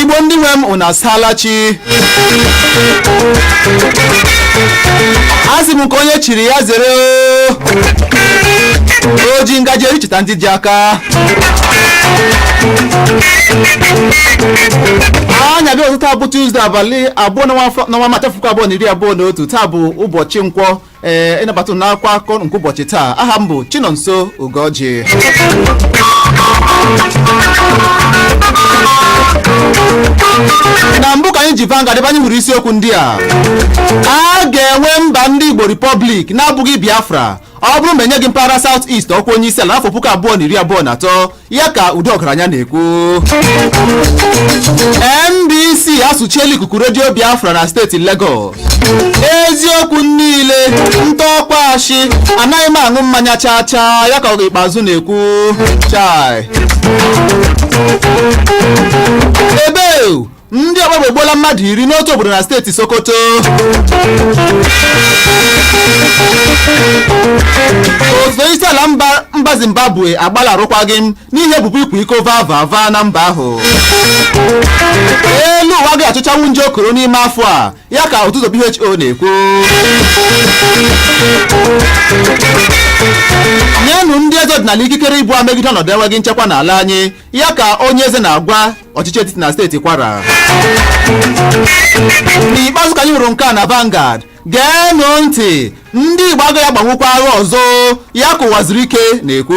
Igbo ndị nwe m, unu asaala chi. Asị m nke onye chiri ya zere o. O ji ngaji eri cheta ndị ji aka. Anya bịa ọzọ. Taa bụ Tuesday, abalị 2 n'ọnwa Maachị, 2021. Taa bụ ụbọchị Nkwọ. Ee, ịnabata unu n'akwụkwọ akụkọ nke ụbọchị taa. Aha m bụ Chinonso Ugoji. Na mbụ ka anyị ji Vanguard, ebe anyị hụrụ isiokwu ndị a: a ga-enwe mba ndị Igbo Republic na-abụghị Biafra ọ bụrụ ma enye gị mpaghara South East ọkwa onye isi ala n'afọ 2023, ya ka Udo Ọgaranya na-ekwu. NBC asụchiela ikuku Redio Biafra na steeti Lagos. Eziokwu niile ntọọkwa ashị, anaghị m aṅụ mmanya chaa chaa, ya ka ọ Ikpeazụ na-ekwu. Chai, ebe ndị ọgbagbo egbuola mmadụ 10 n'otu obodo na steeti Sokoto. Osote onye isi ala mba Zimbabwe agbala arụkwaghị m n'ihi ebubo ịkwa iko va va va na mba ahụ. Elu ụwa ga-achụchanwu nje okoro n'ime afọ a, ya ka otu WHO na-ekwu. Nyenụ ndị eze ọdịnala ikikere ibu agha megide ọnọdụ enweghị nchekwa n'ala anyị, ya ka onye eze na-agwa ọchịchị etiti na steeti Kwara. N'ikpeazụ ka anyị hụrụ nke a na Vanguard. Geenụ ntị, ndị Igbo agaghị agbanwukwa agha ọzọ, ya ka Ụwazurike na-ekwu.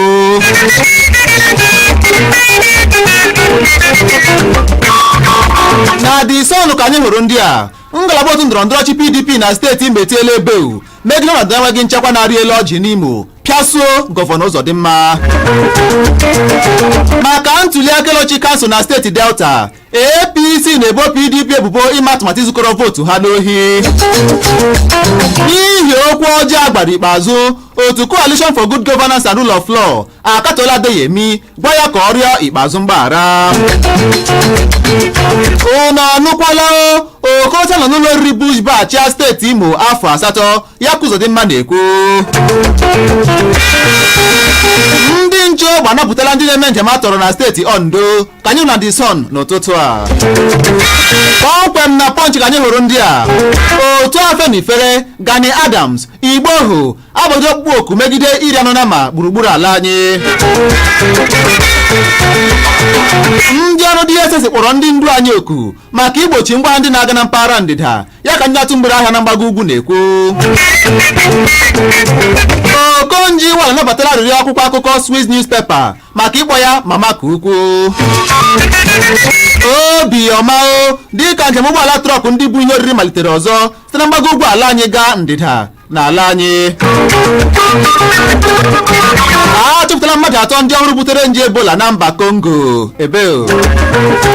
Na The Sun ka anyị hụrụ ndị a: ngalaba otu ndọrọndọrọ ọchị PDP na steeti Imo etiela ebeu megide ọnọdụ enweghị nchekwa na-arị elu ọjị n'Imo, pịasuo Gọvanọ Ụzọdịmma. Maka ntuli aka ọchị kansụl na steeti Delta, APC na-ebo PDP ebubo ime atụmatụ izukọrọ vootu ha n'ohi. N'ihi okwu ọjọọ agbara Ikpeazụ, otu Coalition for Good Governance and Rule of Law akatọla Adeyemi, gwa ya ka ọ rịọ Ikpeazụ mgbaghara. Unu anụkwala o, Okorocha nọ n'ụlọ oriri Bush Bar chịa steeti Imo afọ 8, ya ka Uzodimma na-ekwu. Ndị nche ogbe anapụtala ndị na-eme njem a tọrọ na steeti Ondo, ka anyị na The Sun n'ụtụtụ a. Kpọmkwem na Punch ka anyị hụrụ ndị a: otu Afenifere, Gani Adams, Igboho agbado ọkpụkpụ oku megide iri anụ nama gburugburu ala anyị. Ndị ọrụ DSS kpọrọ ndị ndu anyị oku maka igbochi ngwa ndị na-aga na mpaghara ndịda, ya ka ndị atụ mgbere ahịa na mgbago ugwu na-ekwu. Okonjo Iweala anabatara arịrịọ akwụkwọ akụkọ Swiss newspaper maka ịkpọ ya mama ka ukwu. Obi ọma o, dịka njem ụgbọala trọk ndị bu ihe oriri malitere ọzọ site na mgbago ugwu ala anyị gaa ndịda n'ala anyị. A chọpụtala mmadụ atọ ndị ọhụrụ butere nje Ebola na mba Kongo. Ebe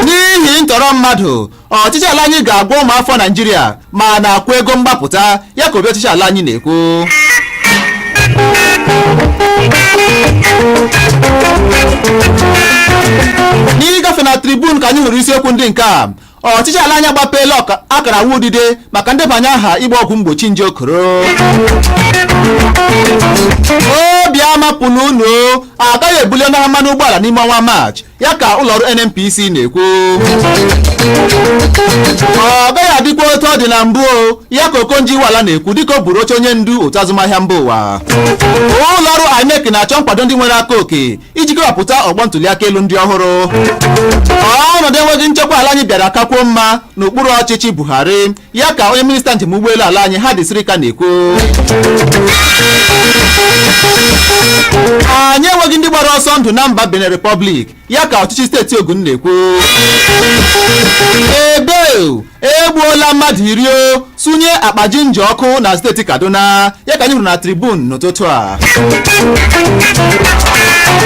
n'ihi ntọrọ mmadụ, ọchịchị ala anyị ga-agwa ụmụafọ Naijiria ma na-akwụ ego mgbapụta, ya ka obi ọchịchị ala anyị na-ekwu. N'ịgafe na Tribune ka anyị hụrụ isiokwu ndị nke a: ọchịchị ala anyị agbapeela akara awa udide maka ndebanye aha ịgba ọgwụ mgbochi nje okoro. Obi amapụla unu, agaghị ebuli ọnụ ahịa mmanụ ụgbọala n'ime ọnwa Maachị, ya ka ụlọọrụ NNPC na-ekwu. Ọ gaghị adịkwa otu ọ dị na mbụ o, ya ka Okonjo Iweala na-ekwu dịka o buru oche onye ndu otu azụmahịa mba ụwa. Ụlọọrụ INEC na-achọ nkwado ndị nwere aka oke iji kewapụta ọgbọ ntuliaka elu ndị ọhụrụ. Ọnọdụ enweghị nchekwa ala anyị bịara kakwuo mma n'okpuru ọchịchị Buhari, ya ka onye minista njem ụgbọelu ala anyị Hadi Sirika na-ekwu. Anyị enweghị ndị gbara ọsọ ndụ na mba Benin Republic, ya ka ọchịchị steeti Ogun na-ekwu. Ebe egbuola mmadụ 10 o, sunye akpa jinja ọkụ na steeti Kaduna, ya ka anyị hụrụ na Tribune n'ụtụtụ a.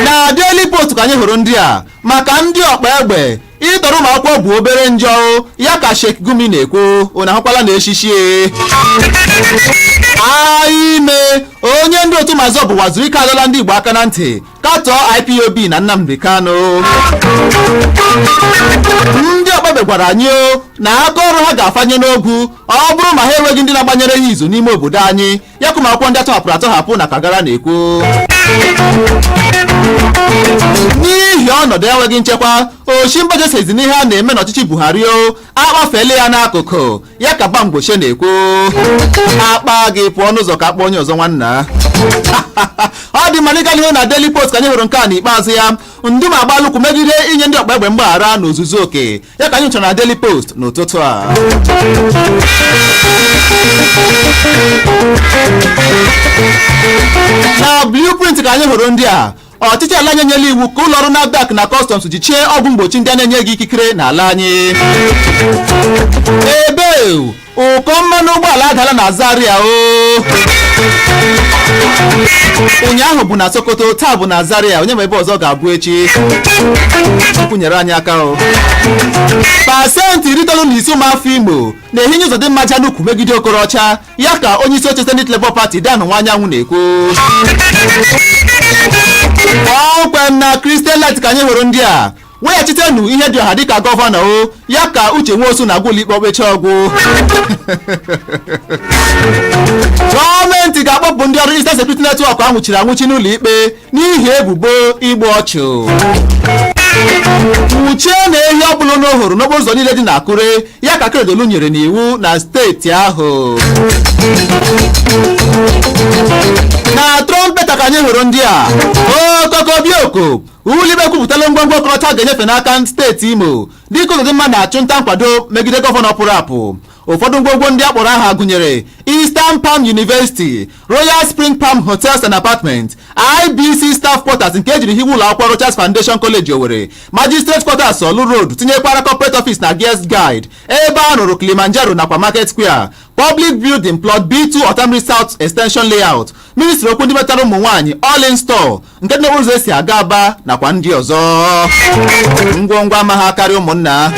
Na Daily Post ka anyị hụrụ ndị a: maka ndị ọkpa egbe ịtọrọ ụmụ akwụkwọ bụ obere njọ, ya ka Sheikh Gumi na-ekwu. Unu ahụkwala na eshishi ime onye ndị otu MASSOB Uwazuruike adọla ndị Igbo aka na ntị, katọọ IPOB na Nnamdi Kanu. Ndị ọkpa Egbe gwara anyị o na aka ọrụ ha ga-afanye n'ogwu ọ bụrụ ma ha enweghị ndị na-agbanyere ha izu n'ime obodo anyị, ya ka ụmụ akwụkwọ ndị atọhapụrụ atọhapụ na Kagara na-ekwu. N'ihi ọnọdụ enweghị nchekwa, Osinbajo sezi n'ihe a na-eme n'ọchịchị Buhari o akpafeela ya n'akụkụ, ya ka Bamgbose na-ekwu. Akpa gị pụọ n'ụzọ ka akpọ onye ọzọ nwanna. Ọ dị mma, n'ịga n'ihu na Daily Post ka anyị hụrụ nke a n'ikpeazụ ya. Ndum agbalụkwụ megide inye ndị ọkpa egbe mgbaghara n'ozuzu oke, ya ka anyị chọrọ na Daily Post n'ụtụtụ a. Na Blueprint ka anyị hụrụ ndị a. Ọchịchị ala anyị enyela iwu ka ụlọ ọrụ NAFDAC na Customs jichie ọgwụ mgbochi ndị a na-enyeghị ikikere n'ala anyị. Ebe ụkọ mmanụ ụgbọala adala na Zaria o ụnyaahụ bụ na Sokoto, taa bụ na Zaria, onye ma ebe ọzọ ga-abụ echi. Chukwu nyere anyị aka o. 96% ụmụafọ Imo na-ehinye Uzodimma aja n'ukwu megide Okorocha, ya ka onye isi oche Senate Labour Party Dan Nwanyanwụ na-ekwu. Kpọmkwem na Christian Light ka anyị hụrụ ndị a. Weghachitenụ ihe dị ọha dịka gọvanọ o, ya ka Uche Nwosu na-agwa ụlọikpe okpecha ọgwụ. Gọọmenti ga-akpọpụ ndị ọrụ Eastern Security Network anwụchiri anwụchi n'ụlọ ikpe n'ihi ebubo igbu ọchụ. Nwụchie na ehi ọbụla unu hụrụ n'okporo ụzọ niile dị n'Akure, ya ka Akeredolu nyere n'iwu na steeti ahụ. Na Trumpeta ka anyị hụrụ ndị a. Okokobioko ụlọikpe kwupụtala ngwongwo Okorocha ga-enyefe n'aka steeti Imo dịka Uzodimma na-achụ nta nkwado megide gọvanọ pụrụ apụ. Ụfọdụ ngwongwo ndị a kpọrọ aha gụnyere Eastern Palm University, Royal Spring Palm Hotels and Apartments, IBC Staff Quarters nke ejiri hiwe ụlọ akwụkwọ Rochas Foundation College Owerri, Magistrate Quarters Orlu Road, tinyekwara Corporate Office na Girls Guide ebe a rụrụ Kilimanjaro nakwa Market Square, Public Building Plot B2 Otamiri South Extension Layout, Ministri okwu ndị metara ụmụ nwaanyị, All In Store nke dị n'okporo ụzọ esi aga Aba nakwa ndị ọzọ. Ngwongwo amaghị akarị ụmụnna.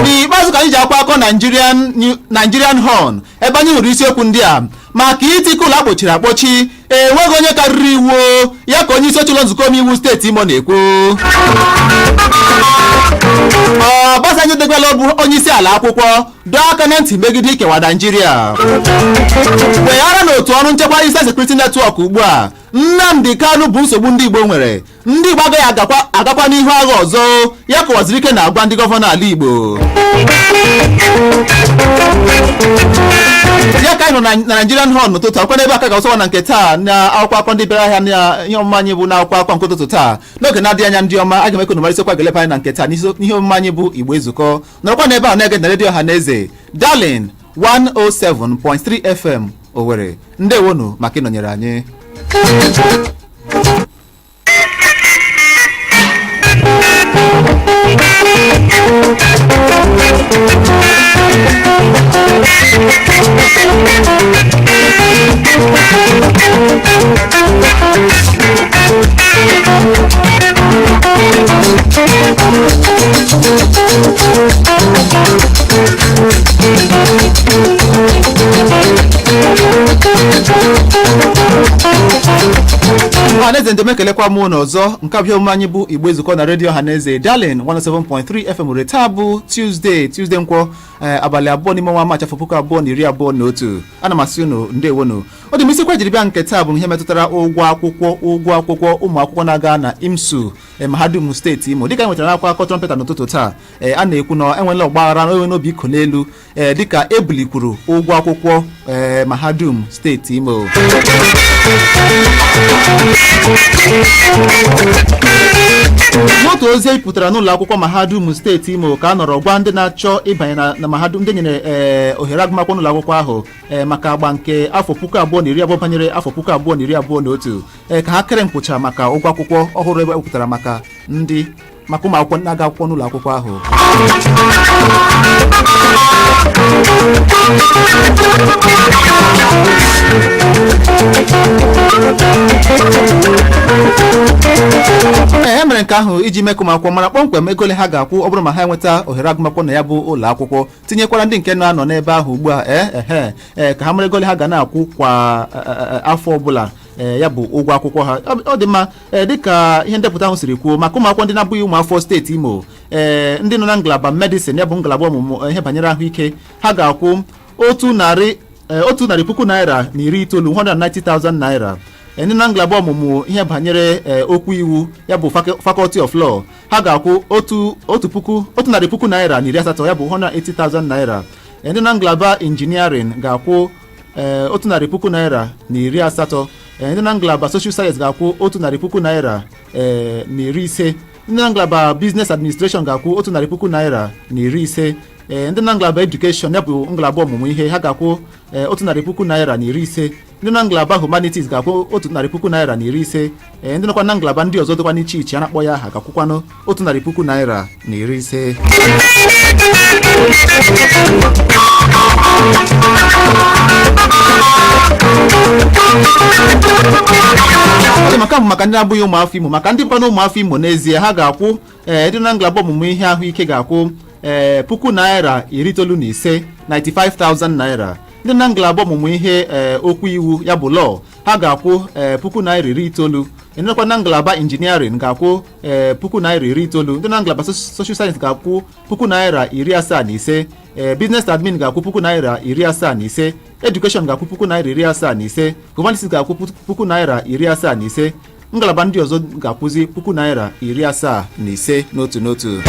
N'ikpeazụ ka anyị ji akwa akọ Nigerian Horn ebe anyị hụrụ isiokwu ndị a. Maka itike ụlọ akpọchiri akpọchi, enweghị onye karịrị iwu, ya ka onye isi oche ụlọ nzukọ omeiwu steeti Imo na-ekwu. Obasanjo degwala onye isi ala akwụkwọ dọọ aka na ntị megide ikewa Naijiria. Weghara n'otu ọrụ nchekwa Eastern Security Network ugbu a, Nnamdi Kanu bụ nsogbu ndị Igbo nwere, ndị Igbo agaghị agakwa n'ihu agha ọzọ, ya ka Uwazuruike na-agwa ndị gọvanọ ala Igbo. Ya ka anyị nọ na Nigerian Horn n'ụtụtụ akwụkwọ n'ebe aka ga-ọsọwa na nke taa na akwụkwọ akọ ndị bịara ahịa na ihe ọmụma anyị bụ na akwụkwọ akọ nke ụtụtụ taa. N'oge na-adịghị anya, ndị ọma, aga m ekwe na isiokwu ga-eleba anya na nke taa n'ihe omume anyị bụ Igbo Ezukọ. Nọrọkwa n'ebe a na-ege na redio ọha na eze Darling 107.3 FM Owerri. Ndewonu maka ịnọnyere anyị. Ọhaneze, njem ekelekwa m unu ọzọ. Nke abịa omume anyị bụ Igbo Ezukọ na redio Ọhaneze Darling 107.3 FM Owerri. Taa bụ Tuesday nkwọ, abalị 2 n'ime ọnwa Maachị afọ 2021. Ana m asị unu ndewonu. Ọ dị m isikwa jiri bịa nke taa bụ ihe metụtara ụgwọ akwụkwọ ụmụ akwụkwọ na-aga na IMSU, mahadum steeti Imo. Dịka anyị nwetara n'akwụkwọ akụkọ Trumpeta n'ụtụtụ taa, a na-ekwu na enwela ọgbaghara enwe n'obi iko n'elu, dịka ebulikwuru ụgwọ akwụkwọ mahadum steeti Imo. N'otu ozi e pụtara n'ụlọ akwụkwọ mahadum steeti Imo ka a nọrọ gwa ndị na-achọ ịbanye na mahadum ndị nyere ohere agụmakwụkwọ n'ụlọ akwụkwọ ahụ, maka agba nke afọ 2020 banyere afọ 2021, ka ha kere nkwụcha maka ụgwọ akwụkwọ ọhụrụ ebe ewepụtara maka ụmụ akwụkwọ na-aga akwụkwọ n'ụlọ akwụkwọ ahụ. E mere nke ahụ iji mee ka ụmụ akwụkwọ mara kpọmkwem ego ole ha ga-akwụ ọ bụrụ ma ha enweta ohere agụmakwụkwọ na ya bụ ụlọ akwụkwọ, tinyekwara ndị nke na-anọ n'ebe ahụ ugbu a, ka ha mara ego ole ha ga na-akwụ kwa afọ ọbụla. Ya bụ ụgwọ akwụkwọ ha ọ dị mma. Dịka ihe ndepụta ahụ siri kwuo, maka ụmụ akwụkwọ ndị na-abụghị ụmụ afọ steeti Imo, ndị nọ na ngalaba medicine, ya bụ ngalaba ọmụmụ ihe banyere ahụike, ha ga-akwụ ₦190,000, 190,000 naira. Ndị na ngalaba ọmụmụ ihe banyere okwu iwu, ya bụ Faculty of Law, ha ga-akwụ ₦180,000, ya bụ 180,000 naira. Ndị na ngalaba engineering ga-akwụ ₦180,000. Ndị na ngalaba social science ga-akwụ ₦150,000. Ndị na ngalaba business administration ga-akwụ ₦150,000. Ndị na ngalaba education, ya bụ ngalaba ọmụmụ ihe, ha ga-akwụ ₦150,000. Ndị na ngalaba humanities ga-akwụ ₦150,000. Ndị nọkwa na ngalaba ndị ọzọ dịkwa n'iche iche a na-akpọ ya aha ga-akwụkwanụ ₦150,000. Ọ dị maka bụ maka ndị na-abụghị ụmụafọ Imo. Maka ndị bụkwa ụmụafọ Imo n'ezie, ha ga-akwụ, ndị na ngalaba ọmụmụ ihe ahụike ga-akwụ ₦95,000, 95,000 naira. Ndị na ngalaba ọmụmụ ihe okwu iwu, ya bụ law, ha ga-akwụ ₦90,000. Ndị nọkwa na ngalaba engineering ga-akwụ ₦90,000. Ndị na ngalaba social science ga-akwụ ₦75,000. Business admin ga-akwụ ₦75,000. Education ga-akwụ ₦75,000. Humanities ga-akwụ ₦75,000. Ngalaba ndị ọzọ ga-akwụzi ₦75,000 n'otu n'otu.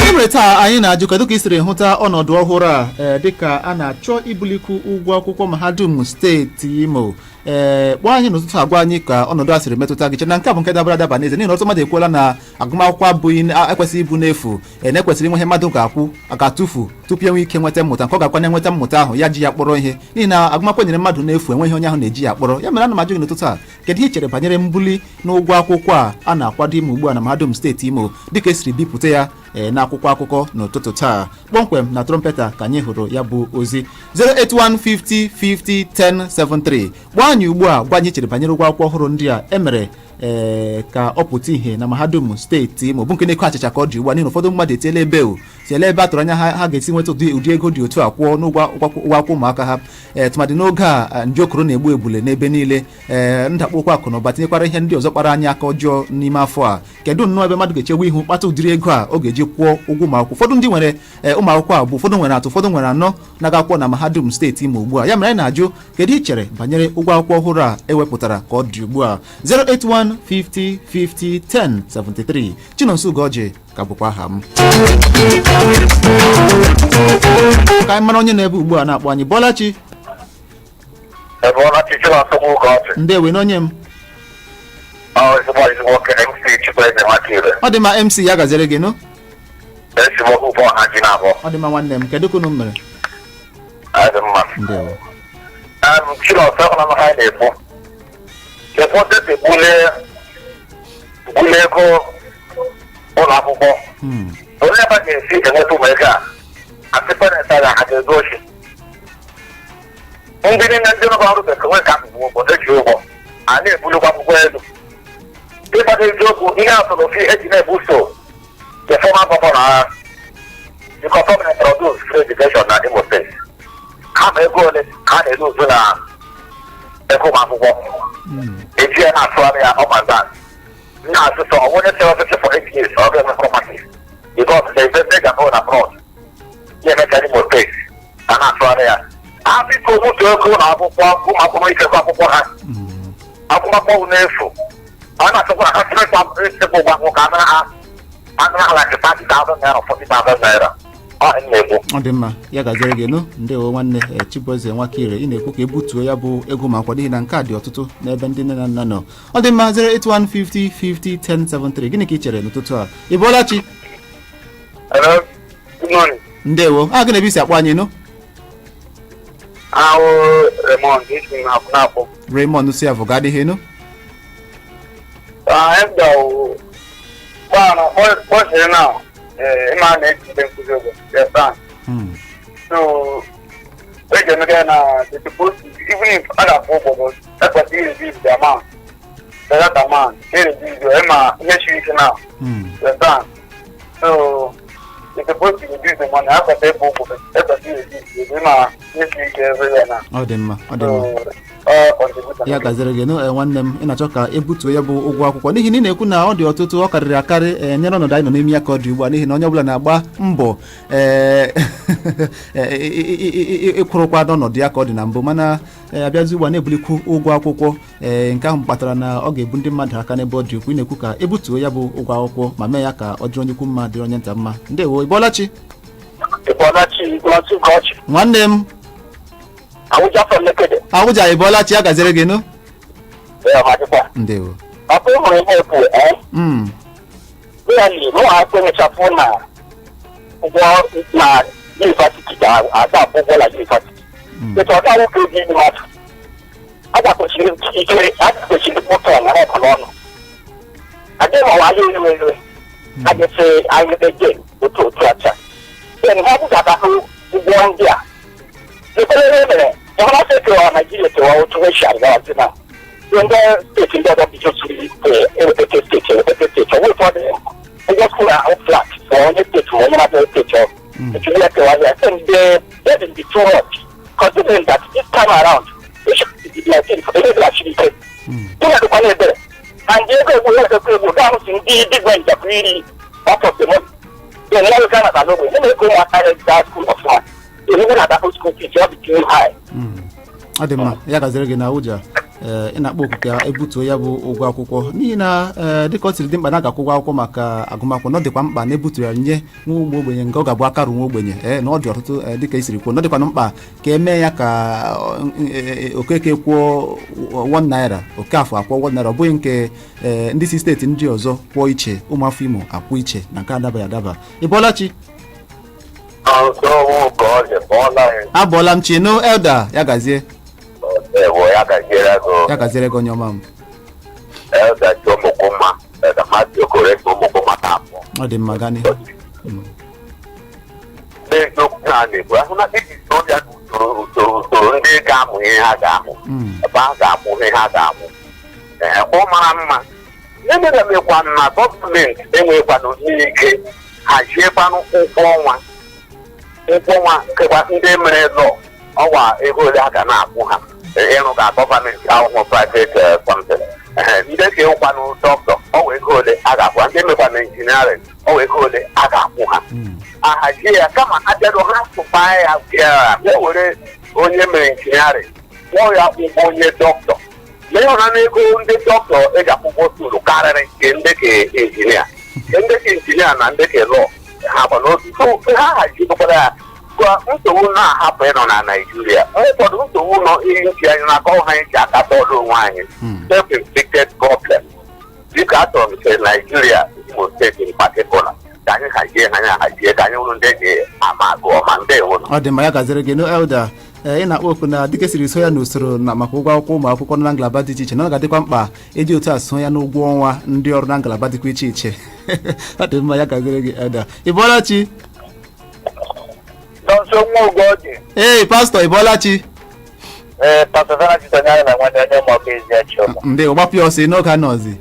E mere taa anyị na-ajụ, kedu ka ị siri hụta ọnọdụ ọhụrụ a dịka a na-achọ ibulikwu ụgwọ akwụkwọ mahadum steeti Imo? Kpọọ anyị n'ụtụtụ agwa anyị ka ọnọdụ a siri metụta gị. Che na nke a bụ nke dabara adaba n'ezie, n'ihi na ọtụtụ mmadụ ekwuola na agụmakwụkwọ abụghị ekwesịghị ịbụ n'efu, na ekwesịrị inwe ihe mmadụ ga-akwụ a ga-atụfu tupu enwe ike nweta mmụta nke ọ ga-akwa na-enweta mmụta ahụ ya ji ya kpọrọ ihe, n'ihi na agụmakwụkwọ nyere mmadụ n'efu enweghị onye ahụ na-eji ya kpọrọ. Ya mere ana m ajụ gị n'ụtụtụ a, kedu ihe ị chere banyere mbuli n'ụgwọ akwụkwọ a a na-akwado ime ugbu a na mahadum steeti Imo, dịka esiri bipụta ya n'akwụkwọ akụkọ n'ụtụtụ taa? Kpọmkwem na Trumpeta ka anyị hụrụ ya bụ ozi. 08150 50 1073. Kpọọ anyị ugbu a, gwa anyị chere banyere ụgwọ akwụkwọ ọhụrụ ndị a emere ka ọ pụta ìhè na mahadum steeti Imo, bụ nke na-eko achịcha ka ọ dị ugbu a, n'ihi na ụfọdụ mmadụ etiela ebe o tiela ebe a tụrụ anya ha ga-esi nweta ụdị ego dị otu a kwụọ n'ụgwọ akwụkwọ ụmụaka ha, tụmadị n'oge a nje okoro na-egbu egbule n'ebe niile, ndakpọ okwu akụ na ụba, tinyekwara ihe ndị ọzọ kpara anyị aka ọjọọ n'ime afọ a. Kedu nnọọ ebe mmadụ ga-echewe ihu kpata ụdịrị ego a ọ ga-eji kwụọ ụgwọ ụmụ akwụkwọ? Ụfọdụ ndị nwere ụmụ akwụkwọ abụọ, ụfọdụ nwere atọ, ụfọdụ nwere anọ na-aga akwụkwọ na mahadum steeti Imo ugbu a. Ya mere anyị na-ajụ, kedu ị chere banyere ụgwọ akwụkwọ ọhụrụ a ewepụtara ka ọ dị ugbu a? 081 50 50 10 73. Chinonso Ugoji ka bụkwa aha m. Ka anyị mara onye na-ebe ugbu a na-akpọ anyị. Bọlachi. Ebe ọ na-achịchị na-asọgbu ụka ọchị. Ndewe n'onye m. Ọ ezigbo nwoke MC Chikwueze Nwakire. Ọ dị mma, MC, ya gaziere gị nụ. Esi m ụbọ ha ji na-abọ. Ọ dị mma, nwanne m. Kedu ka unu mere? Adị mma. Ndewo. Chinonso, ọ na ha na-ekwu ụfọdụ si bulie ego ụlọ akwụkwọ. Onye ebe ga-esi enweta ụmụ ego a, asị parents a ga-ezu ochi ndị niile ndị ọrụ ọrụ bekee nwee ka akwụkwọ ụgwọ eji ụgwọ a na-ebulikwa akwụkwọ elu. Ịgbado eziokwu, ihe asọrọfi eji na-ebuso the former governor agha, because ọ introduce free education na Imo State, kama ego ole ha na-eluzu na ego ụmụ akwụkwọ eji ya na-atụgharị ya up and down, na-asụ sọ onye chere ọchịchị for 8 years ọ ga-eme properties because the investment ga go abroad. Ya eme ka Imo State a na-atụgharị ya. A biko butu ego ụlọ akwụkwọ, ụmụ akwụkwọ ichekwa akwụkwọ ha, akwụkwọ n'efu. Ọ na-achọkwa ha chịrịkwa ịchekwa ụgwọ akwụkwọ ka a anara like 30,000 naira, 40,000 naira. Ọ na-ekwu. Ọ dị mma, ya gaziere gị nụ. Ndewo, nwanne. Chibueze Nwakire, ị na-ekwu ka e butuo ya bụ ego ma akwado, n'ihi na nke a dị ọtụtụ n'ebe ndị nne na nna nọ. Ọ dị mma. 08150 50 1073. Gịnị ka ị chere n'ụtụtụ a? Ị bọọla chi? Hello, good morning. Ndewo. A gị na ebe isi akpọ anyị nụ? Ahụ Raymond, isi m na-akpọ. Raymond si avụ ga adịghị nụ. Emda gbana kpọsịrị na ịma na-eji ndị nkụzi ụgwọ, you understand? So, eji emega na they supposed to, even if a ga-akwụ ụgwọ, but ekwesịrị reduce the amount, the that amount, e reduce ịma ihe siri ike now, you understand? So, It's supposed to reduce the money. After they book, ekwesịrị reduce ego ma esi ike everywhere na. Ọ dị mma, ọ dị mma. So, ọ contribute. Ya gaziri gị nụ, nwanne m. Ị na-achọ ka ebutuo ya bụ ụgwọ akwụkwọ n'ihi na ị na-ekwu na ọ dị ọtụtụ, ọ karịrị akarị, nyere ọnọdụ anyị nọ n'ime ya ka ọ dị ugbu a, n'ihi na onye ọbụla na-agba mbọ ịkwụrụkwa n'ọnọdụ ya ka ọ dị na mbụ, mana abịazi ugbu a na-ebulikwu ụgwọ akwụkwọ. Nke ahụ kpatara na ọ ga-ebu ndị mmadụ aka n'ebe ọ dị ukwuu. Ị na-ekwu ka ebutuo ya bụ ụgwọ akwụkwọ ma mee ya ka ọ dịrị onye ukwu mma, dịrị onye nta mma. Ndewo, ị bọọla chi? Ịbọlachi, Ịbọlachi Ugochi. Nwanne m. Awụja from Nekede. Awụja, ị bọọla chi? Ya gaziri gị nụ. Ee, ọmadịkwa. Ndewo. Ọ bụ hụrụ ihe ekwu, ee? Really, mụ akwenyechapụ na ụgwọ na university ga-aga akwụ ụgwọ na university. Etu ọ gaghị ka eji mmadụ. A ga-kwesịrị ike, a ga-kwesịrị mkpụtụ na ọkụ n'ọnụ. Adịghị ma wali ewe ewe. A ga-ese anyị ege otu otu acha. Then ha bụgata ụgwọ ndị a. Ekpere ihe mere, ịhụna sị kewa Naijiria kewa otu esi agawazi na. Ndị steeti ndị ọzọ bido siri ewepụta steeti, ewepụta steeti, ọwụ ụfọdụ ụgwọ school ahụ flat ma onye steeti ma onye na-abịa steeti ọ. Ekele ya kewa ya, sị ndị burden be too much considering that this time around issue be like ihe bịara siri ike. Ihe dịkwa n'ebere. And ego egwu ego egwu gaa hụ si ndị big men jakwa iri part of the money. Then ya ga na n'ogbe, ndị na-ego ụmụaka ya gaa school ọfụma. Ewu na-adakọ school fees, ọ dị too high. Ọ dị mma, ya gaziri gị na ụja. Ee, ị na-akpọ oku ka ebutuo ya bụ ụgwọ akwụkwọ n'ihi na dịka ọ siri dị mkpa na a ga-akwụ ụgwọ akwụkwọ maka agụmakwụkwọ, na ọ dịkwa mkpa na ebuturu ya nye nwa ụmụ ogbenye nke ọ ga-abụ akarụ nwa ogbenye. Ee, na ọ dị ọtụtụ, dịka i siri kwuo, na ọ dịkwana mkpa ka emee ya ka Okeke kwụọ 1 naira, Okafọ akwụọ 1 naira, ọ bụghị nke ndị si steeti ndị ọzọ kwụọ iche, ụmụafọ Imo akwụ iche, na nke adabaghị adaba. Ị bọọla chi? Abọọla m chi nụ, elder. Ya gazie. Ewo, ya gaziere gị. Ya gaziere gị, onye ọma m. Elder Chomokoma, Elder Matthew Okore Chomokoma na-apụ. Ọ dị mma, gaa n'ihu. N'eziokwu na a na-ekwu ahụ na iji soro ya n'usoro usoro usoro ndị ga-amụ ihe ha ga-amụ ebe ha ga-amụ ihe ha ga-amụ, ee, ọ mara mma. Emedemekwa na gọọmenti enwekwanụ ike haziekwanụ ụgwọ ọnwa, ụgwọ ọnwa nkekwa ndị mere lọ ọwa ego ole a ga na-akwụ ha. Ịrụ ga gọọmenti ahụhụ private something. Ndị ka ịwụkwanụ dọkịta, ọwa ego ole a ga-akwụ ha, ndị mekwanụ engineering, ọwa ego ole a ga-akwụ ha, ahazie ya, kama abịado ha tụkpa ya bịa bịa were onye mere engineering kwụọ ya ụgwọ onye dọkịta. Lee ọha na ego ndị dọkịta eji akwụkwọ suru karịrị nke ndị ka injinia, nke ndị ka injinia na ndị ka lọọ ha gba n'otu. So ha hazikwara ya ka nsogbu na-ahapụ ịnọ na Naijiria. Ụfọdụ nsogbu nọ ihe nchi anyị n'aka ọha anyị ji akata ọrụ onwe anyị, self-inflicted problem. Dịka achọrọ m sị Naijiria, Imo Steeti in particular, ka anyị hazie ha, anyị hazie ka anyị wụrụ ndị eji ama agụ ọma. Ndewo. Ọ dị mma, ya gaziri gị nụ, elder. Ee, ị na-akpọ oku na dịka esiri so ya n'usoro na maka ụgwọ akwụkwọ ụmụ akwụkwọ nọ na ngalaba dị iche iche, na ọ ga-adịkwa mkpa iji otu a so ya n'ụgwọ ọnwa ndị ọrụ na ngalaba dịkwa iche iche. Ọ dị mma, ya gaziri gị, elder. Ị bọọla chi? Nọnso nwa Ugoji. Ee, pastọ, ị bọọla chi? Ee, Pastọ Zara Jizọs anyị na nwanne onye ma ọ bụ ezi Chioma. Ndị gbapụ ya ọsọ n'oge a nọzi.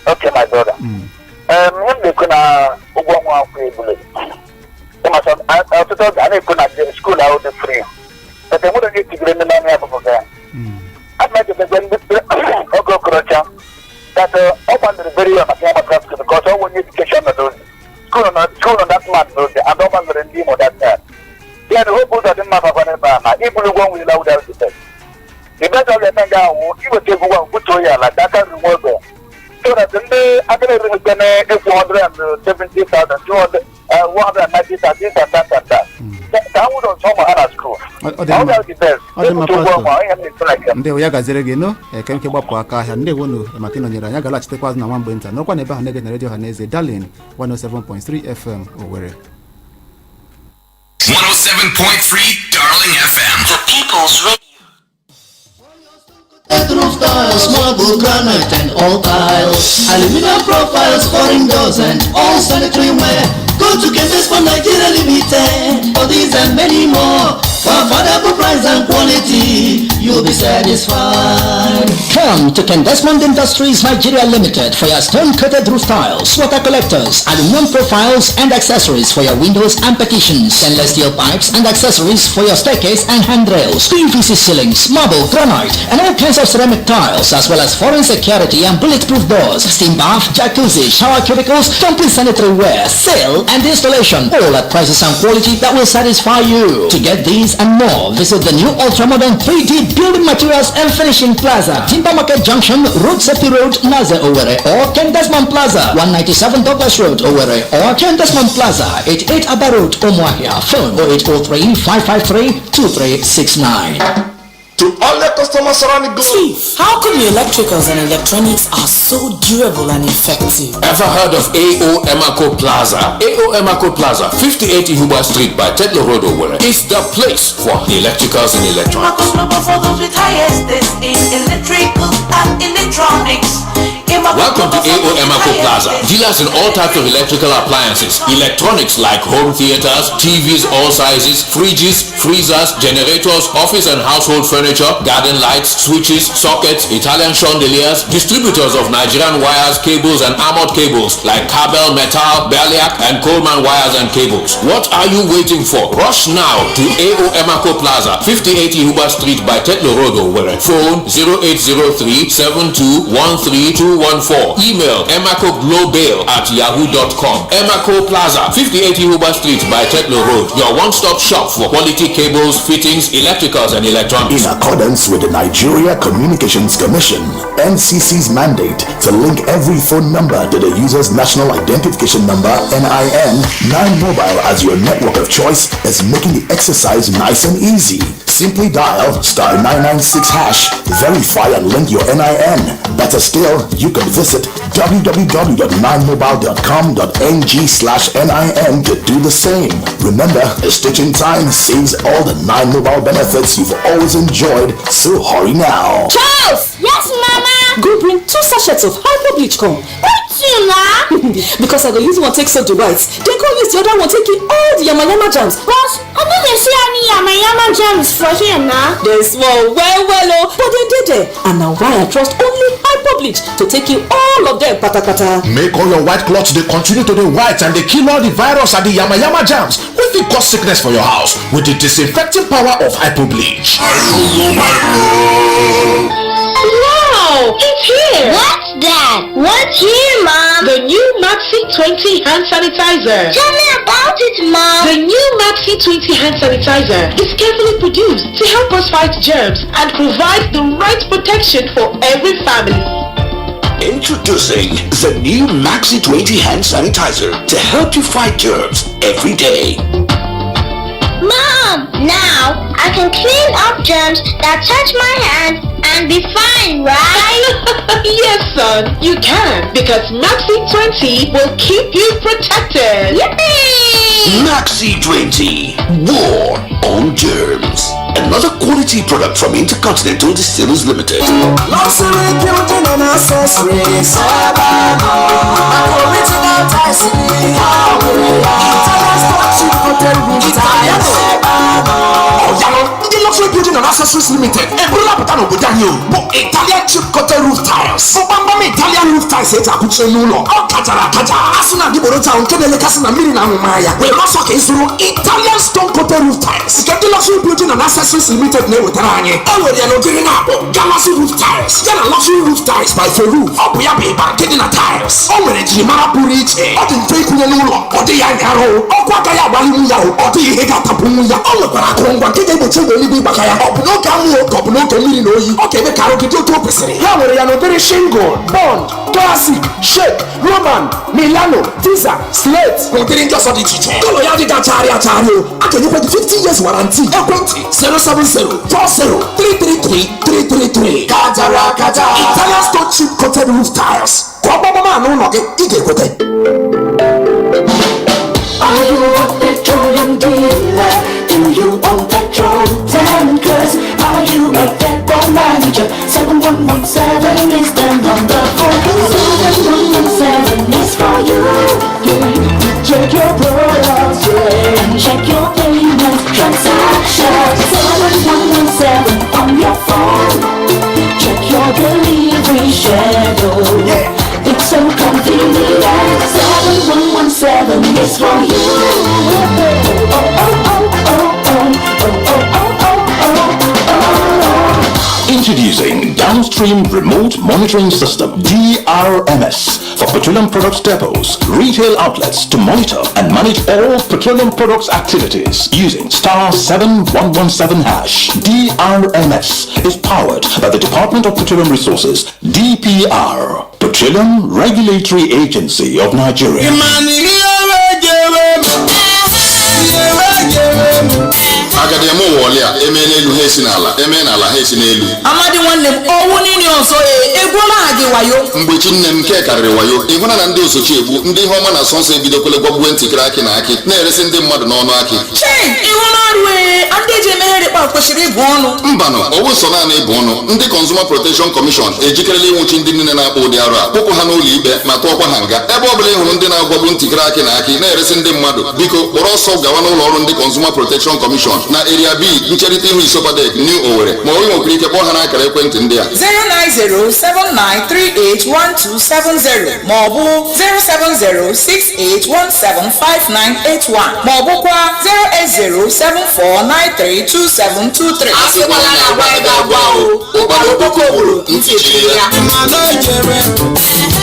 Okay, my brother. Ihe m na-ekwu na ụgwọ ọnwa akwụkwọ ebule. Ịma sọ ọtụtụ oge a na-ekwu na school ahụ dị free. But enwere onye tigiri ndị n'ọnụ ya bụ ya. Ana m echekwa ndị oge Okorocha that ọ gbandịrị very well maka ihe gbasara school because ọ onye education nọ n'ozi. School nọ, school nọ that man n'ozi and ọ gbandịrị ndị Imo that time. Ya na Hope Uzodimma bakwa n'ebe a na ibulu ụgwọ ọnwa ila without the best. The best ọ ga-eme nga ahụ iweta ego ụgwọ butuo ya ala ka aka ruru nwa oge so that ndị aka na-erurukwe na-ekwu 170,000, 200, 190,000, this and that and that. Ka ha nwụrụ nsọ ụmụ ha na school. Ọ dị mma. Ọ ga the best. Ọ dị mma, Ebute ụgwọ Pastor. ọnwa, ihe m na-ekwu na nke m. Ndewo, ya gaziri gị nụ. Eke nke gbapụ aka ahịa. Ndewo nụ maka ịnọnyere anyị. Agalachitekwa azụ na nwa mgbe nta. Nọrọkwa n'ebe ahụ na-ege na redio Ọhaneze, Darling 107.3 FM Owerri. 107.3 Darling FM. The People's Radio. Roof tiles, marble, granite and all tiles. Aluminum profiles, foreign doors and all sanitary ware. Go to Chemist for Nigeria Limited for these and many more. For affordable price and quality, you'll be satisfied. Come to Ken Desmond Industries Nigeria Limited for your stone-coated roof tiles, water collectors, aluminum profiles and accessories for your windows and partitions, stainless steel pipes and accessories for your staircase and handrails, PVC ceilings, marble, granite, and all kinds of ceramic tiles, as well as foreign security and bulletproof doors, steam bath, jacuzzi, shower cubicles, complete sanitary ware, sale and installation, all at prices and quality that will satisfy you. To get these and more, visit the new ultra-modern 3D Building Materials and Finishing Plaza, Timber Market Junction, Road Safety Road, Naze, Owerri, or Ken Desmond Plaza, 197 Douglas Road, Owerri, or Ken Desmond Plaza, 88 Aba Road, Umuahia. Phone 0803 553 2369. To all the customers around the globe. Chief, how come your electricals and electronics are so durable and effective? Ever heard of AO Emako Plaza? AO Emako Plaza, 58 Ihuba Street by Tetlow Road, Owerri, is the place for the electricals and electronics. For those with highest in electrical and electronics. Welcome to AO Emako Plaza. Dealers in all types of electrical appliances, electronics like home theaters, TVs all sizes, fridges, freezers, generators, office and household furniture, garden lights, switches, sockets, Italian chandeliers, distributors of Nigerian wires, cables and armored cables like Kabel Metal, Berliak and Coleman wires and cables. What are you waiting for? Rush now to AO Emako Plaza, 58 Ihuba Street by Tetlow Road, Owerri. Phone 0803 7213214. Email emacoglobal@yahoo.com. Emaco Plaza, 58 Ihuba Street by Tetlow Road. Your one-stop shop for quality cables, fittings, electricals and electronics. In accordance with the Nigeria Communications Commission, NCC's mandate to link every phone number to the user's national identification number, NIN, 9 Mobile as your network of choice is making the exercise nice and easy. Simply dial *996#, verify and link your NIN. Better still, you can visit www.9mobile.com.ng/NIN to do the same. Remember, a stitch in time saves all the 9 Mobile benefits you've always enjoyed, so hurry now. Charles! Yes, Mama! Go bring two sachets of Hypo bleach come. Why two na? Because I go use one take soak the whites, then go use the other one take kill all the yamayama germs. But I no dey see any yamayama germs for here na. Dem small well well o, but dem dey there. And na why I trust only Hypo bleach to take kill all of them patapata. Make all your white cloths dey continue to dey white and dey kill all the virus and the yamayama germs wey fit cause sickness for your house with the disinfecting power of Hypo bleach. Wow! It's here! What's that? What's here, Mom? The new Maxi 20 hand sanitizer. Tell me about it, Mom. The new Maxi 20 hand sanitizer is carefully produced to help us fight germs and provide the right protection for every family. Introducing the new Maxi 20 hand sanitizer to help you fight germs every day. Mom, now I can clean up germs that touch my hand and be fine, right? Yes, son, you can, because Maxi 20 will keep you protected. Yippee! Maxi 20, war on germs. Another quality product from Intercontinental Distillers Limited. Luxury building and accessories. Original tiles. Italian stone coated roof tiles. Ọ̀yàrá ndị Luxury Building and Accessories Limited eburula pụta n'obodo anyị o bụ Italian chip coated roof tiles, bụ gbamgbam Italian roof tiles eji akụchi n'ụlọ. Ọ kachara akaja, asị na adịgboroja ahụ nke na-elekasị na mmiri na amụma ya wee ọsọ ka ịzụrụ Italian stone coated roof tiles nke ndị Luxury Building and Accessories Limited na-ewetara anyị. E nwere ya n'ụdịrị na-akpọ Galaxy roof tiles ya na Luxury roof tiles by Ferru. Ọ bụ ya bụ ịba nke dị na tiles. O nwere njirimara pụrụ iche, ọ dị mfe ịkụnye n'ụlọ, ọ dịghị anya arụ, ọkụ agaghị agbalinwu ya, ọ dịghị ihe ga-atapụnwu ya. Ọ nwekwara akụrụngwa nke ga-egbochi egbe eluigwe ịgbaka ya, ọ bụ n'oge anwụ ka ọ bụ n'oge mmiri na oyi, ọ ga-eme ka arụ gị dị otu o kwesịrị. Ha nwere ya n'ụdịrị shingle, bond, classic, shake, Roman, Milano, Tisa, slate na ụdịrị ndị ọzọ dị iche iche. Colour ya adịghị achagharị achagharị o. A ga-enyekwa gị 50 years warranty. Ekwentị 07040333333. Kajara akaja, Italian stone chip coated roof tiles, ka ọ gbamgbam n'ụlọ gị, ị ga-ekwete. Are you a petroleum dealer? Do you own petrol tankers? Are you a depot manager? 7117 is the number for you. 7117 is for you. Yeah. Check your products, yeah. And check your payments, transactions. 7117 on your phone. Introducing Downstream Remote Monitoring System, DRMS, for petroleum products depots, retail outlets to monitor and manage all petroleum products activities using *7117#. DRMS is powered by the Department of Petroleum Resources, DPR, Petroleum Regulatory Agency of Nigeria. Agadi eme ụwa ọlịa eme n'elu ha esi n'ala eme n'ala ha esi n'elu. Amadi nwanne m, ọnwụ niile ọzọ ee, egwuola ha gị wayo. Mgbechi nne m, nke karịrị wayo. Ịhụna na ndị osochi egbu ndị ihe ọma na sọnsọ ebidokwele gwagbuwe ntịkịrị akị na akị na-eresi ndị mmadụ n'ọnụ akị. Chei, ihu n'ọrụ ee, ndị eji emeghere kpa kwesịrị ịbụ ọnụ. Mbanụ, ọwụ sọ naanị ịbụ ọnụ. Ndị Consumer Protection Commission ejikerela ịnwụchi ndị niile na-akpọ ụdị arụ a, kpụpụ ha n'ụlọ ikpe ma tụọkwa ha nga. Ebe ọ bụla ị hụrụ ndị na-agwagbu ntịkịrị akị na akị na-eresi ndị mmadụ, biko kpọrọ ọsọ gawa n'ụlọ ọrụ ndị Consumer Protection Commission na Area B, ncherịta ihu Isopadec, New Owerri, ma ọ nwekwara ike kpọọ ha n'akara ekwentị ndị a: 09079381270 maọbụ 07068175981 maọbụkwa 08074932723. Asịkwala na agwa gị agwa o, ụkpara okpoko gburu ntị chiri ya.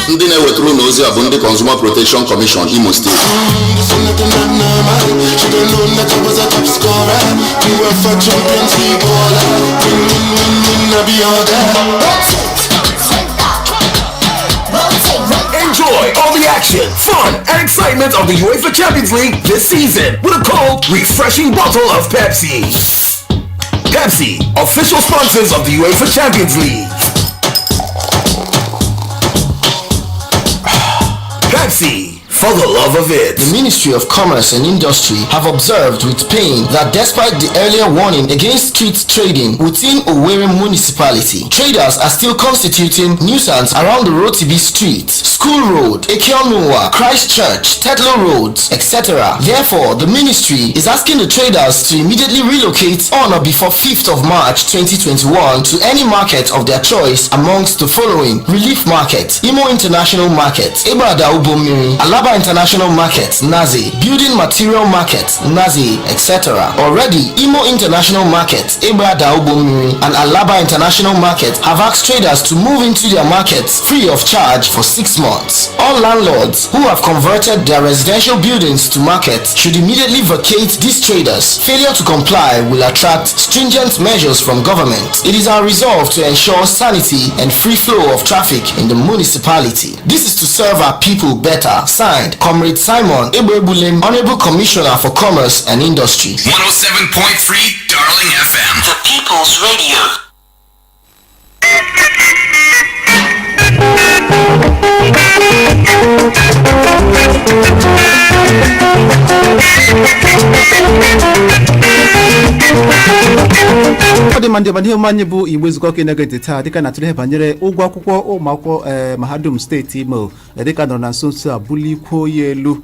Ndị na-ewetara ụlọ ozi a bụ ndị Consumer Protection Commission, Imo Steeti. Enjoy all the action, fun, and excitement of the UEFA Champions League this season with a cold, refreshing bottle of Pepsi. Pepsi, official sponsors of the UEFA Champions League. Pepsi, for the love of it. The Ministry of Commerce and Industry have observed with pain that despite the earlier warning against street trading within Owerri Municipality, traders are still constituting nuisance around the Rotibi Street, School Road, Ekionuwa, Christchurch, Tetlow Roads, etc. Therefore, the ministry is asking the traders to immediately relocate on or before 5th of March 2021 to any market of their choice amongst the following: Relief Market, Imo International Market, Ibrada Ubomiri, Alaba International Market, Nazi, Building Material Market, Nazi, etc. Already, Imo International Market, Ibrada Ubomiri, and Alaba International Market have asked traders to move into their markets free of charge for 6 months. All landlords who have converted their residential buildings to markets should immediately vacate these traders. Failure to comply will attract stringent measures from government. It is our resolve to ensure sanity and free flow of traffic in the municipality. This is to serve our people better. Signed, Comrade Simon Ebebulem, Honorable Commissioner for Commerce and Industry. 107.3 Darling FM. The People's Radio. Ọ dị mma, ndị ọma, ihe omume anyị bụ Igbo Ezukọ ka na-ege ntị taa, dịka na-atụle ihe banyere ụgwọ akwụkwọ ụmụ akwụkwọ mahadum steeti Imo, dịka nọrọ na nso nso a bulikwuo ya elu.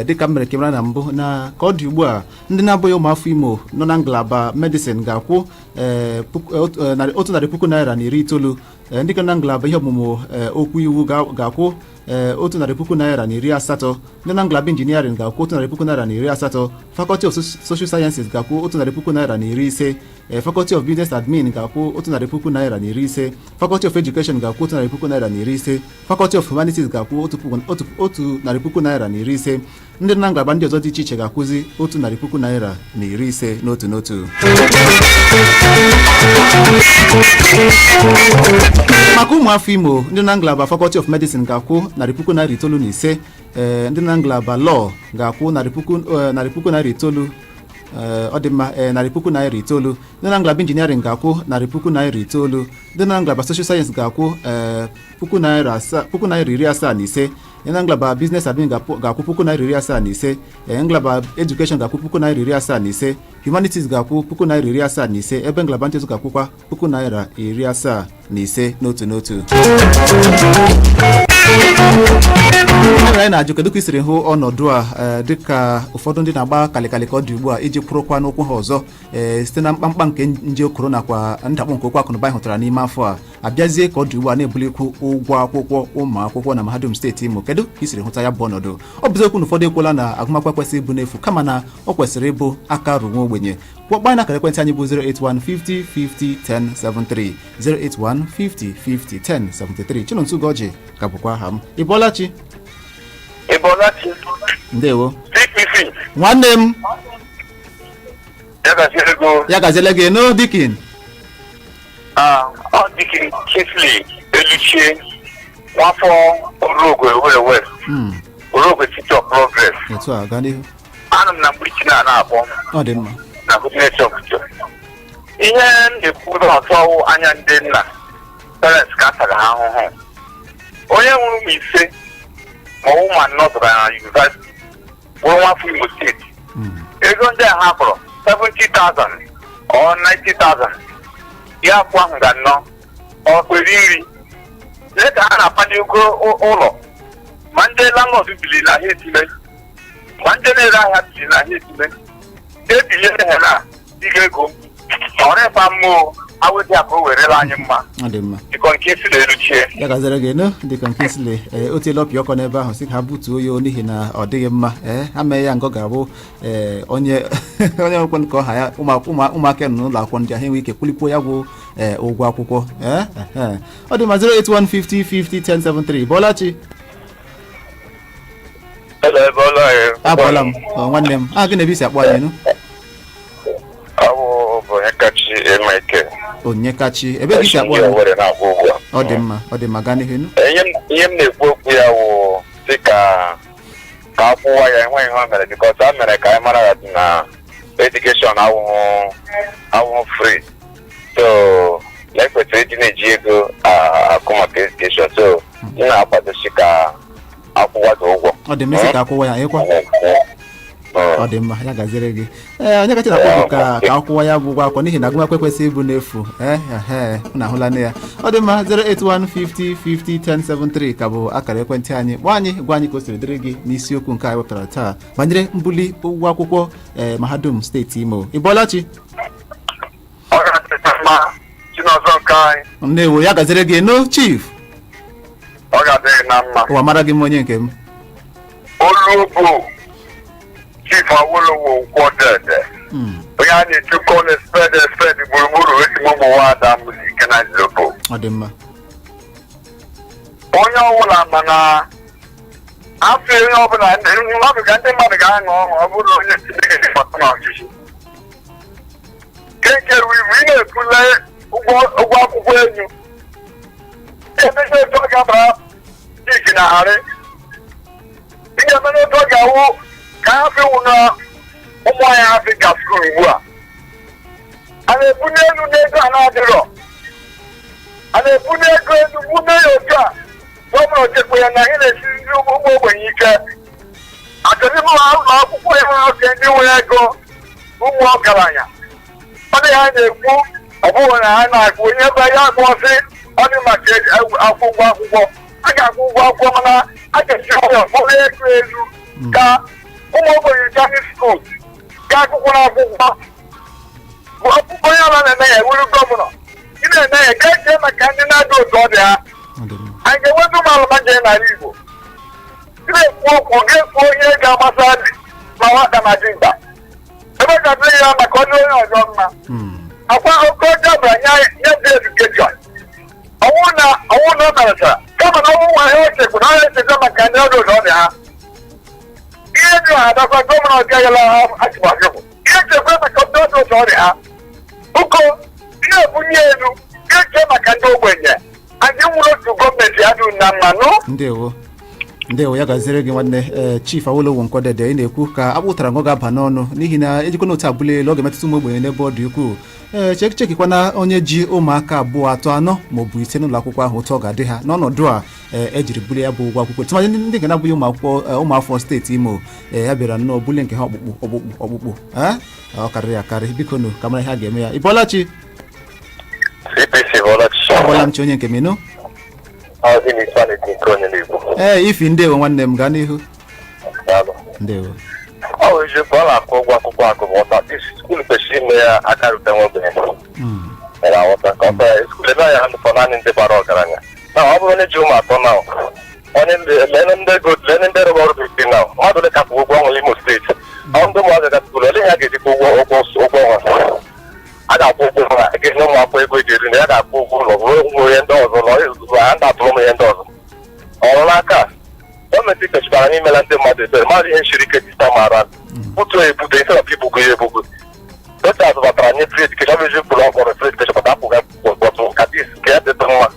Dịka m mere ka mara na mbụ, na ka ọ dị ugbu a, ndị na-abụghị ụmụafọ Imo nọ na ngalaba medicine ga-akwụ ₦190,000. Ndị nọ na ngalaba ihe ọmụmụ okwu iwu ga-akwụ ₦180,000. Ndị na ngalaba engineering ga-akwụ ₦180,000. Faculty of Social Sciences ga-akwụ ₦150,000. Faculty of Business Admin ga-akwụ ₦150,000. Faculty of Education ga-akwụ ₦150,000. Faculty of Humanities ga-akwụ ₦150,000. Ndị na ngalaba ndị ọzọ dị iche iche ga-akwụzi ₦150,000 n'otu n'otu. Maka ụmụafọ Imo, ndị na ngalaba Faculty of Medicine ga-akwụ ₦95,000. Ndị na ngalaba Law ga-akwụ ₦900,000. Ọ dị mma, ₦900,000. Ndị na ngalaba engineering ga-akwụ ₦9,000. Ndị na ngalaba Social Science ga-akwụ ₦7,000, ₦75,000. Ndị na ngalaba Business Admin ga-akwụ ₦75,000. Ngalaba Education ga-akwụ ₦75,000. Humanities ga-akwụ ₦75,000, ebe ngalaba ndị ọzọ ga-akwụkwa ₦75,000 n'otu n'otu. Mere anyị na-ajụ, kedu ka i siri hụ ọnọdụ a, dịka ụfọdụ ndị na-agba kalịkalị ka ọ dị ugbu a iji kwụrụkwa n'ụkwụ ha ọzọ, site na mkpamkpa nke nje korona nakwa ndakpọ nke okwu akụnụba anyị hụtara n'ime afọ a, abịazie ka ọ dị ugbu a na-ebulikwu ụgwọ akwụkwọ ụmụ akwụkwọ na mahadum steeti Imo? Kedu ka i siri hụta ya bụ ọnọdụ? Ọ bụ eziokwu na ụfọdụ ekwuola na agụmakwụkwọ kwesịrị ịbụ n'efu, kama na ọ kwesịrị ịbụ aka ruo nwa ogbenye. Kpọọ anyị na akara ekwentị anyị bụ 081 50 50 1073, 081 50 50 1073. Chinonso Ugorji ka bụkwa aha m. Ị bọọla chi? Ị bọọla chi. Ndewo. CPC. Nwanne m. Ya gaziere gị. Ya gaziele gị no dikin. Ah, ọ Dikin Kingsley Eluchie, nwafọ Orogwe Owerri West, Orogwe City of Progress. Otu a, gaa n'ihu. Anọ m na mgbidi na na-akpọ Ọ dị mma. na Goodness of Joy. Ihe m na-ekwu n'ọtọ anya ndị nna, parents, ka a tara ha ahụhụ. Onye nwụrụ ụmụ 5 ma ọ ụmụ 4 zụrụ na university bụrụ nwafọ Imo steeti, ego ndị a ha kpọrọ 70,000 or 90,000 ya akwụ ahụ ga nnọọ ọ kwere nri. Lee ka ha na-akpanye ego ụlọ, ma ndị landlord bili na ha etime, ma ndị na-ere ahịa bili na ha etime, ebinyere ha na ịga ego ọrịa mmụọ awụdị a ka o werela anyị mma. Ọ dị mma. Dịkọ nke si na-eruchie. Ya gazere gị nụ dịka nke sile o tiela ọpịa ọkọ n'ebe ahụ, sị ka ha butuo ya n'ihi na ọ dịghị mma. Ha mee ya ngọ ga-abụ onye onye nwekwe ka ọha ya ụmụaka nọ n'ụlọ akwụkwọ ndị ahụ enwe ike kwulikwuo ya bụ ụgwọ akwụkwọ. Ọ dị ma 081 50 50 1073. Bọlachi. Abọọla m. Ọ, nwanne m a, gị na ebe isi akpọ anyị nụ? Awụ bụ Onyekachi Emeke. Onyekachi, ebe gị si akpọ anyị? Owerri na-akpọ ugbu a. Ọ dị mma, ọ dị mma, gaa n'ihu nụ. Ihe m na-ekwu okwu ya wụ dị ka akwụwa ya, enweghị ihe o mere, because a mere ka anyị mara ya na education awụhụ free, so na ekwesịrị ịdị na-eji ego akụ maka education, so m na-akwadosi ka akwụwa dị ụgwọ. Ọ dị mma, isi ka akwụwa ya ịkwa. Ọ dị mma, ya gaziere gị. Onye kacha na-akpọ bụ ka akwụwa ya bụ ụgwọ akwụkwọ n'ihi na agụmakwụkwọ ekwesịghị ịbụ n'efu. Ehe, unu ahụla nne ya. Ọ dị mma, 081 50 50 1073 ka bụ akara ekwentị anyị. Kpọọ anyị, gwa anyị ka o siri dịrị gị n'isiokwu nke anyị wepụtara taa banyere mbuli ụgwọ akwụkwọ mahadum steeti Imo. Ị bọọla chi? Ọ ga-adịcha mma, Chinọzọ nke anyị. Ndewo, ya gaziere gị no chief. Ọ ga-adịghị na mma. Ụwa mara gị mma, onye nke m. Olu bụ Chief Awolowo Nkwọdede, onye a na-etukọ na sped sped gburugburu ezigbo ụmụ nwaada ike na Nzobo. Ọ dị mma. Onye ọbụla, mana afọ onye ọbụla mmadụ ga ndị mmadụ ga-aṅụ ọṅụ, ọ bụrụ onye Chineke gbata n'ọchịchị nke ruru ibu ị na-ekwule ụgwọ akwụkwọ elu emezi otu ọ ga-abara iji na harị ị ga-eme n'otu ọ ga-awụ ka ha fi wụ na ụmụ anyị Afrịka school ugbu a a na-ebunye elu n'ego a na-adịrọ, a na-ebunye ego elu bunye ya otu a. Gọvanọ chekwa ya na ihe na-esiri ndị ụmụ ogbenye ike, achọrọ ime ụlọ akwụkwọ ya oke ndị nwere ego, ụmụ ọgaranya. Ọ dị ha na-ekwu, ọ bụghị na ha na-akwu onye ebe ya agụọsị. Ọ dị maka akwụ ụgwọ akwụkwọ, a ga-akwụ ụgwọ akwụkwọ, mana a ga-esi ọya bụrụ ego elu ka ụmụ ogbenye gami school ga akwụkwọ na akwụkwọ bụ akwụkwọ. Onye ọbụla na-eme ya ewuru gọvanọ ị na-eme ya ga echee maka ndị na-adị otu ọ dị ha. Anyị ga-enweta ụmụ alụmajiri n'ala Igbo. Ị na-ekwu okwu, ga-ekwu onye ga-agbasa dị ma nwata na dinta ebe ga-adịrị ya maka ọdị onye ọzọ mma. Akwa oke ọjọọ bụra nye dị education ọnwụ na ọnwụ na ọ merechara, kama na ọnwụ nwa ihe ochekwu na ọya echeta maka ndị ọdụ ụzọ ọ dị ha. Ihe dị ha adakwa gọvanọ gaghịla ha achịkwa achịkwụ ihe chekwa maka ndị ọdụ ụzọ ọ dị ha ụkọ ihe ebunye elu ga-eche maka ndị ogbenye. Anyị nwere otu gọọmenti ya dị na mma nụ. Ndewo, ndewo, ya gaziere gị nwanne. Chief Awolowo Nkwọdede, ị na-ekwu ka akpụtara ngọ ga-aba n'ọnụ n'ihi na ejikwa n'otu abụla elu, ọ ga-emetụta ụmụ ogbenye n'ebe ọ dị ukwuu. Chekikwana onye ji ụmụaka 2, 3, 4 maọbụ 5 n'ụlọ akwụkwọ ahụ, otu ọ ga-adị ha n'ọnọdụ a ejiri bulie ya bụ ụgwọ akwụkwọ, tụmadị ndị nke na-abụghị ụmụ akwụkwọ, ụmụafọ steeti Imo. Ya bịara nnọọ bulie nke ha ọkpụkpụ ọkpụkpụ ọkpụkpụ. Ọ karịrị akarị. Biko nụ, ka mara ihe a ga-eme ya. Ị bọọla chi? CPC, Bọlachi. Abọọla m chi, onye nke m, ịnụ. Ọ Ọ dị n'Ifeanyi dị nke onye na-ekwu. Ee, Ifi, ndewo nwanne m, gaa n'ihu. Daalụ. Ndewo. Ọ bụ eziokwu, ọ na-akwụ ụgwọ akwụkwọ akụ bụ ọta. School kwesịrị ime ya aka rute nwa ogbenye. Ị na-aghọta ka ọ bụ school ebe anyị ha ndụkọ naanị ndị bara ọgaranya. Na ọ bụrụ onye ji ụmụ atọ na onye lene ndị ego, lene ndị rụrụ ọrụ bekee na mmadụ ole ka kwụ ụgwọ ọnwa Imo Steeti. Ọ ndị ụmụazị ga school, ole ihe a ga-ejikwa ụgwọ ọnwa a ga-akwụ ụgwọ ụlọ, a ga-enye ụmụ akwụkwọ ego eji eri na ya, ga-akwụ ụgwọ ụlọ, bụrụ ụmụ ihe ndị ọzọ na ha ndị atụrụ ụmụ ihe ndị ọzọ ọrụ n'aka. Gọọmenti kwesịkwara n'imela ndị mmadụ ebere, mmadụ ihe siri ike dịta mara butuo ebudo instead of ibugo ya ebugo. Rochas batara nye free education, ọ bụ eziokwu na ọ kpọrọ free education pụta apụga bọtụ ka dis ka ya dịtụ mma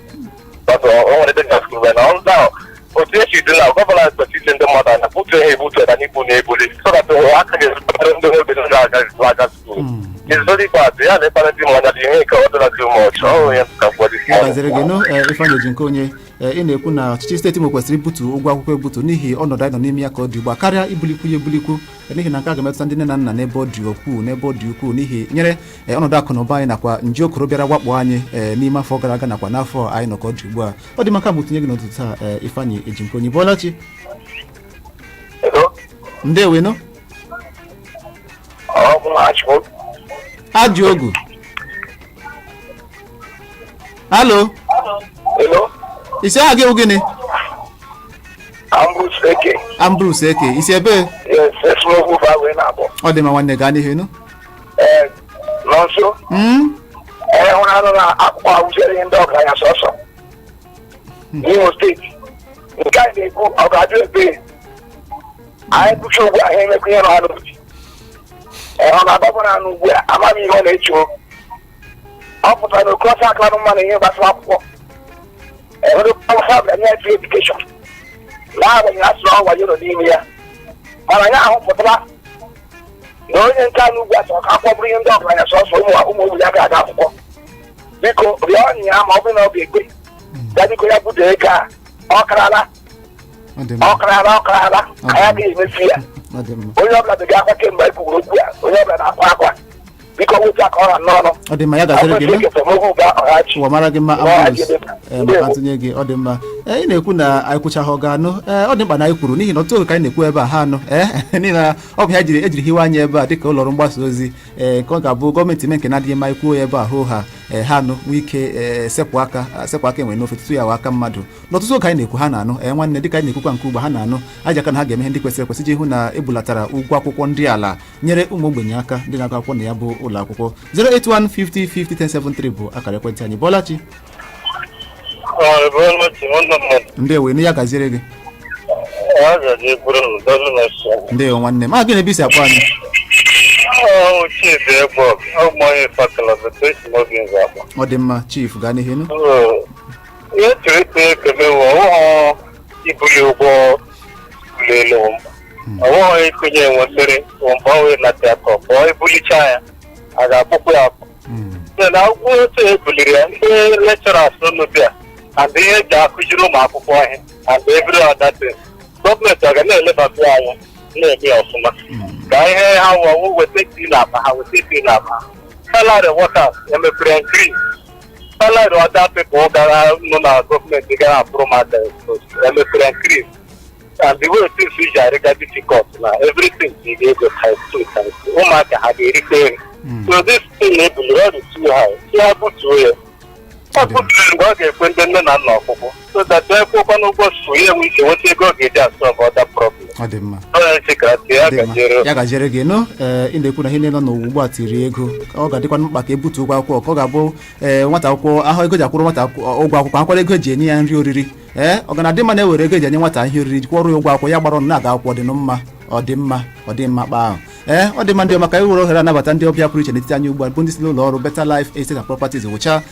bọtụ o nwere ebe na school na ọ na otu esi dị na gọvanọ kwesịrị ile ndị mmadụ anya, butuo ha ebutu ya na ibu na ebuli so that aka ga-ezutere ndị obodo ga-aga school. It's very bad. Ya na ịkparị ndị mmadụ ihe nke ọ dịla too much. Ọ ya ka gwadi. Ya gaziri gị nụ. Ee, Ifeanyị ji nke onye. Ee, ị na-ekwu na ọchịchị steeti Imo kwesịrị ibutu ụgwọ akwụkwọ ebutu n'ihi ọnọdụ anyị nọ n'ime ya ka ọ dị ugbu a, karịa ibulikwu ya ebulikwu, n'ihi na nke a ga-emetụta ndị nne na nna n'ebe ọ dị ukwuu, n'ebe ọ dị ukwuu, n'ihi nyere ọnọdụ akụ na ụba anyị nakwa nje okoro bịara wakpo anyị n'ime afọ gara aga nakwa n'afọ anyị nọ ka ọ dị ugbu a. Ọ dị maka mụ tinye gị n'ụtụtụ taa. Ee, Ifeanyị eji nke onye, bọọla chi. Ndeweno. Ọ bụ na-achụ. Ajụ ogu, alo. Hello. Isi aha gị bụ gịnị? Ambrose Eke. Ambrose Eke, isi ebe? Yes, esemokwu ba wee na-abụ. Ọ dị mma nwanne, gaa n'ihu nụ. Ee, nọ nso. Ee, hụrụ anụ na akwụkwọ awụziere ihe ndị ọgaranya sọsọ. N'Imo Steeti. Nke a na-ekwu, ọ ga-adị ebe anyị kwuchi ugbu a, ha emekwa ihe nọ ha n'obi. Ee, ọ na gọvanọ anụ ugbu a amaghị ihe ọ na-eche o. Ọ pụtara na okorobịa akara mma na ihe gbasara akwụkwọ. Ee, ndị ọsọ bịara nye free education. N'agbanyeghị asị na ọ wayo nọ n'ime ya, mana ya ahụ pụtara na onye nke anụ ugwu a chọrọ ka akwụkwọ bụrụ ihe ndị ọgaranya sọsọ, ụmụ ogbenye agaghị aga akwụkwọ. Biko rịọ ọnyị ya, ma ọ bụrụ na ọ ga-ekwe ya, biko ya budo ego a. Ọ karala. Ọ dị mma. Ọ karala, ọ karala, anyị agaghị emefu ya. Ọ dị mma. Onye ọbụla bega akwa kemgbe e kwuru okwu a, onye ọbụla na-akwa akwa. Biko wepụ aka ọra n'ọnụ. Ọ dị mma, ya gaziri gị nụ. Esemokwu ga ọghachi. Ụwa mara gị mma. Ọghachi. Ambrose, ee, maka ntụnye gị, ọ dị mma. Ee, ị na-ekwu na anyị kwụchaghị ọ ga-anụ. Ee, ọ dị mkpa na anyị kwuru, n'ihi na ọtụtụ oge ka anyị na-ekwu ebe a ha anụ. Ee, n'ihi na ọ bụ ha ejiri hiwe anyị ebe a dịka ụlọ ọrụ mgbasa ozi. Ee, nke ọ ga-abụ gọọmenti mee nke na-adịghị mma, ikwuo ya ebe a hoo ha, ee, ha anụ, nwee ike, ee, sepụ aka enwe n'ofe tutu ya wa aka mmadụ. N'ọtụtụ oge anyị na-ekwu, ha na-anụ. Ee nwanne, dịka anyị na-ekwukwa nke ugbo, ha na-anụ aja aka na ha ga-eme ihe ndị kwesịrị ekwesị iji hụ na ebulatara ụgwọ akwụkwọ ndị ala, nyere ụmụ ogbenye aka ndị na-agụ akwụkwọ na ya bụ ụlọ akwụkwọ. 081 50 50 1073 bụ akara ekwentị anyị. Bọlachi. Ndewo, ịnụ, ya gaziere gị. Ndewo nwanne m, a gị na ebe isi akpọ anyị? Chief Egbo, ọmụ fakala betu esi n'obi nze akpọ. Ọ dị mma chief, gaa n'ihu nụ. Ihe chọrọ ịtụ ekele wụ ọwụghọ ibuli ụgwọ ụlọ elu, ọwụghọ ịkụnye enwesịrị mgbe ọ wee nata ya ka ọ pụọ ebulicha ya, a ga-akwụkwọ ya akwụ. Na akwụkwọ otu ebuliri ya, ndị lecturers unu bịa and ihe eji akụziri ụmụ akwụkwọ ihe and every other thing, gọọmenti ọ ga na-elebata ya anya na-eme ya ọfụma ka ihe ha wụ weta tii n'akpa ha, weta tii n'akpa ha. Salary workers emepere increase, salary other people gara nọ na gọọmenti gara apụrụ maka emepere increase, and the way things ji arịga difficult na everything ji ego times two times two, ụmụaka ha ga-erite nri? So this thing na-ebuli, ọ dị too high, si ha butuo ya, ọ butuo mgbe ọ ga-ekwe ndị nne na nna ọkwụkwọ, so that e kwụkwa n'ụgwọ school, ya enwe ike nweta ego ọ ga-eji asolve other problem. Ọ dị mma. Ọ ya nchekara ya. Dị mma. Gaziere. Ya gaziere gị nụ. Ee, ị na-ekwu na ihe niile nọ n'ụwa ugbu a tiri ego, ọ ga-adịkwa mkpa ka ebutu ụgwọ akwụkwọ, ka ọ ga-abụ ee, nwata akwụkwọ ahụ ego ji akwụrụ nwata akwụkwọ ụgwọ akwụkwọ, akwara ego eji enye ya nri oriri. Ee, ọ ga na-adị mma na ewere ego eji enye nwata ihe oriri kwụọrọ ya ụgwọ akwụkwọ, ya gbara ọnụ na-aga akwụkwọ. Dị mma, ọ dị mma, ọ dị mma kpa ahụ. Ee, ọ dị mma. Ndị ọma, ka anyị were ohere anabata ndị ọbịa pụrụ iche n'etiti anyị ugbu a, bụ ndị si n'ụlọ ọrụ Better Life Estate and Properties wụcha.